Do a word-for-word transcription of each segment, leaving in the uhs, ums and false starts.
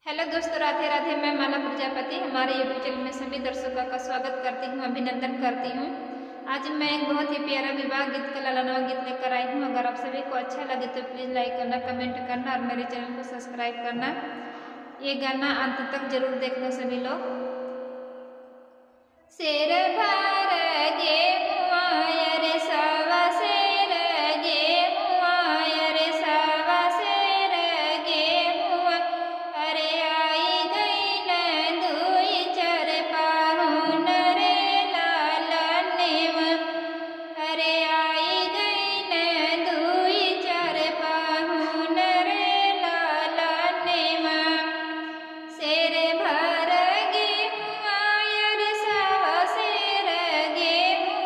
हेलो दोस्तों, राधे राधे। मैं माला प्रजापति हमारे YouTube चैनल में सभी दर्शकों का स्वागत करती हूँ, अभिनंदन करती हूँ। आज मैं एक बहुत ही प्यारा विवाह गीत का ललनवा गीत लेकर आई हूँ। अगर आप सभी को अच्छा लगे तो प्लीज लाइक करना, कमेंट करना और मेरे चैनल को सब्सक्राइब करना। ये गाना अंत तक जरूर देखना सभी लोग। सेर भर गेहुआ, अरे सवा सेर गेहुआ, अरे सवा सेर गेहुआ, अरे आई गईन दुई चार पाहुन रे लालनेवा, अरे आई गईन दुई चार पाहुन रे लालनेवा। सेर भर गेहुआ, अरे सवा सेर गेहुआ,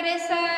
रे सा